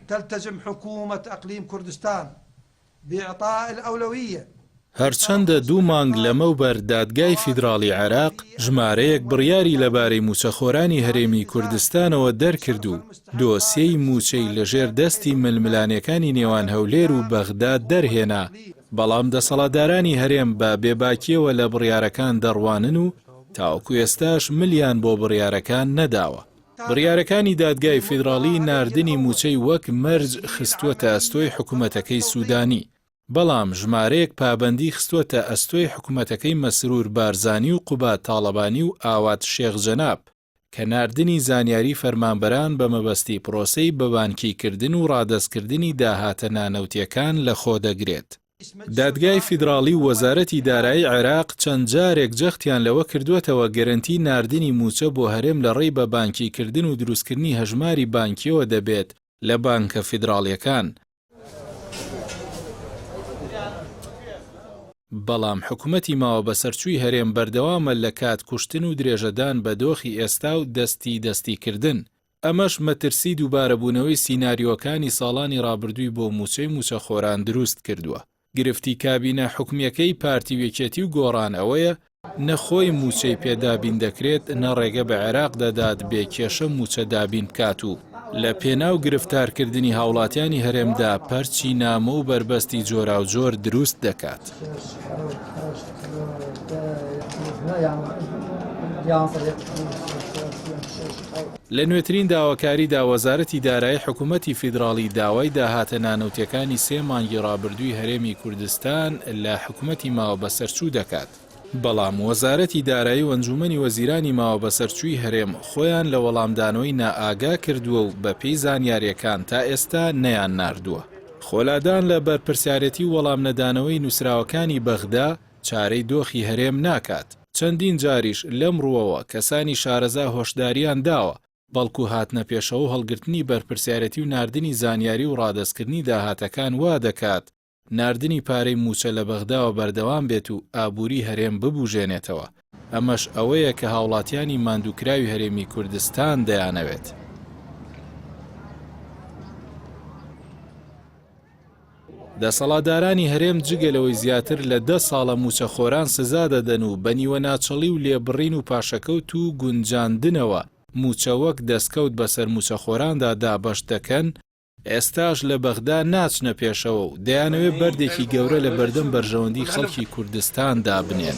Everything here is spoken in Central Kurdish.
تلتزم حکومة اقلیم کردستان باعطاء الاولویە. هەرچەندە دوو مانگ لەمەوبەر دادگای فیدراڵی عێراق ژمارەیەک بڕیاری لەبارەی مووچەخۆرانی هەرێمی کوردستانەوە دەرکرد و دۆسیەی مووچەی لەژێر دەستی ململانێکانی نێوان هەولێر و بەغدا دەرهێنا، بەڵام دەسەڵاتدارانی هەرێم بە بێباکییەوە لە بڕیارەکان دەڕوانن و تاوەکو ئێستاش ملیان بۆ بڕیارەکان نەداوە. بڕیارەکانی دادگای فیدراڵی ناردنی مووچەی وەک مەرج خستووەتە ئەستۆی حکومەتەکەی سوودانی، بەڵام ژمارەیەک پابەندی خستووەتە ئەستۆی حکومەتەکەی مەسرور بارزانی و قوباد تاڵەبانی و ئاوات شێخ جەناب، کە ناردنی زانیاری فەرمانبەران بە مەبەستی پرۆسەی بەبانکیکردن و ڕادەستکردنی داهاتە نانەوتییەکان لەخۆدەگرێت. دادگای فیدراڵی و وەزارەتی دارایی عێراق چەند جارێک جەختیان لەوە کردووەتەوە گەرەنتی ناردنی مووچە بۆ هەرێم لە ڕێی بە بانکیکردن و دروستکردنی هەژماری بانکییەوە دەبێت لە بانکە فیدراڵییەکان، بەڵام حکومەتی ماوەبەسەرچووی هەرێم بەردەوامە لە کات کوشتن و درێژەدان بە دۆخی ئێستا و دەستی دەستیکردن، ئەمەش مەترسی دووبارەبوونەوەی سیناریۆکانی ساڵانی ڕابردووی بۆ مووچەی مووچەخۆران دروست کردووە. گرفتی کابینە حکومییەکەی پارتی و یەکێتی و گۆڕان ئەوەیە نە خۆی مووچەی پێ دابین دەکرێت نە ڕێگە بە عێراق دەدات بێ کێشە مووچە دابین بکات و لە پێناو گرفتارکردنی هاوڵاتیانی هەرێمدا پەرچی نامۆ و بەربەستی جۆراوجۆر دروست دەکات. لە نوێترین داواکاریدا وەزارەتی دارایی حکومەتی فیدراڵی داوای داهاتە نانەوتیەکانی سێ مانگی ڕابردووی هەرێمی کوردستان لە حکومەتی ماوەبەسەرچوو دەکات، بەڵام وەزارەتی دارایی و ئەنجومەنی وەزیرانی ماوەبەسەرچووی هەرێم خۆیان لە وەڵامدانەوەی نائاگا کردووە و بەپێی زانیاریەکان تا ئێستا نەیانناردووە. خۆلادان لە بەرپرسیارێتی و وەڵامنەدانەوەی نووسراوەکانی بەغدا چارەی دۆخی هەرێم ناکات، چەندین جاریش لەم ڕووەوە کەسانی شارەزا هۆشداریان داوە، بەڵکو هاتنەپێشەوە و هەڵگرتنی بەرپرسیارێتی و ناردنی زانیاری و ڕادەستکردنی داهاتەکان وا دەکات ناردنی پارەی مووچە لە بەغداوە بەردەوام بێت و ئابووری هەرێم ببوژێنێتەوە، ئەمەش ئەوەیە کە هاوڵاتیانی ماندووکراوی هەرێمی کوردستان دەیانەوێت. دەسەڵاتدارانی هەرێم جگە لەوەی زیاتر لە دە ساڵە مووچەخۆران سزا دەدەن و بە نیوەناچڵی و لێبڕین و پاشەکەوت و گونجاندنەوە مووچە وەک دەستکەوت بەسەر مووچەخۆراندا دابەش دەکەن، ئێستاش لە بەغدا ناچنە پێشەوە و دەیانەوێت بەردێکی گەورە لە بەردەم بەرژەوەندی خەڵکی کوردستان دابنێن.